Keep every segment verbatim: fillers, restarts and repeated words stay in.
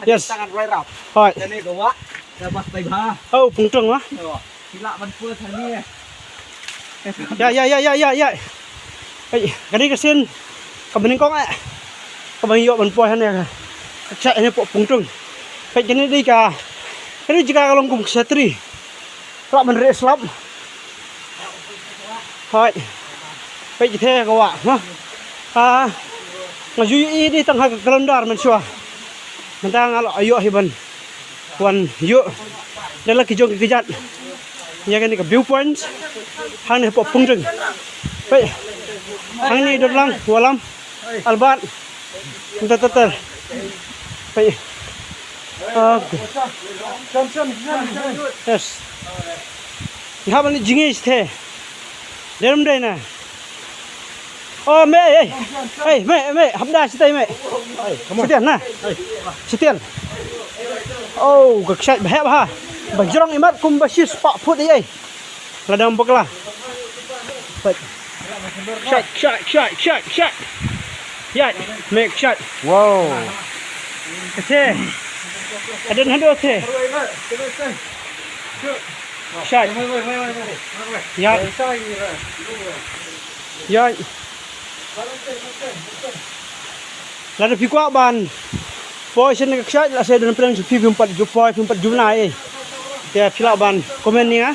Yes. Tangan roi rap. Hoi. Kane ka wah. Ka bas tai bha. Oh, pungtung ah. Yo. Sila ban pua thani. Ya, ya, ya, ya, ya, ya. Hei, kane ka sien. Ka banyngkong eh. Ka ban ïoh ban poi hane ka. Ka chak hane pok pungtung. Hei, kane dei ka. Kane jaka ka long kum ka shatri. Ka lah ban reh slap. Hoi. Peit ki the ka wah, ha. Ah, nga ju ïohi dei tang ha ka calendar mynshuwa. Mynta nga la ïoh hi ban wan ïoh. Da la ki jong ki kjat. Ïa kane ka view point. Hangne hapoh Pungtung. Peit. Hangne dot lang, Wallam. Albert. Ntar, ntar, ntar. Peit. Okay. Yes. Nga hap ban leit jngi shatei. Dei rum dei na. Oh, mei, eh. Eh, mei, mei, hap da shatei, mei. Shatei na. Shatei. Oh, ka kshaid ba heh bha. Ba jrong imat kum ba shispah phut ei, ei. Lada ym bakla. Kshaid, kshaid, kshaid, kshaid, kshaid. Ïaid, mei kshaid. Wow. Ka the. Ka don haduh the. Kshaid. Ïaid. Ïaid. Lada phi kwah ban poi sha ka kshaid, lehse don pdeng sha phi, phim pat ju poi, phim pat ju bnai ei. Te phi lah ban comment ïa nga.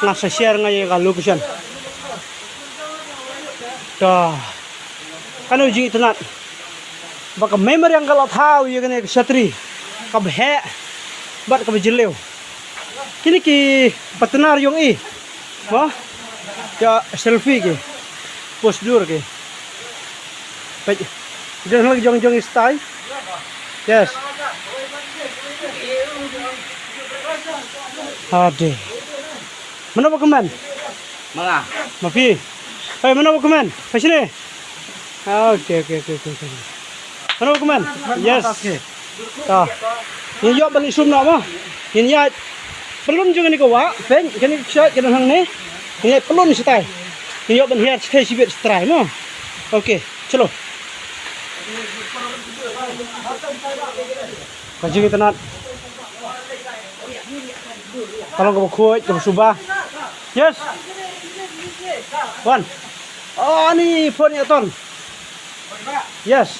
Nga sa share nga ïa ka location. To. Kane u jingitynnad. Ba ka mei mariang ka la thaw ïa kane ka shatri. Kaba heh. Bad kaba jylliew. Kine ki partner jong i. Mo? Ïa selfie ki. Post dur ki. Peit. Dei lang jong jong i style. Yes. Ade. Mano ba kmen? Manga. Ma phi. Hey, mano ba kmen? Phi sini. Ah, okay, okay, okay, okay, okay. Mano ba kmen? Yes. Ta. Ngin ïoh ban leit sum noh mo. Ngin ïaid. Pyllun jong kane ka wah, peit, kane ka kshaid, kane hangne. Ngin ïaid pyllun shatai. Ngin ïoh ban hiar shatai shibit shatrai mo. Okay, chalo. Ka jingitynnad. Ka long kaba khuid, kaba suba. Yes. Wan. Oh, ani phone ïa ton. Yes.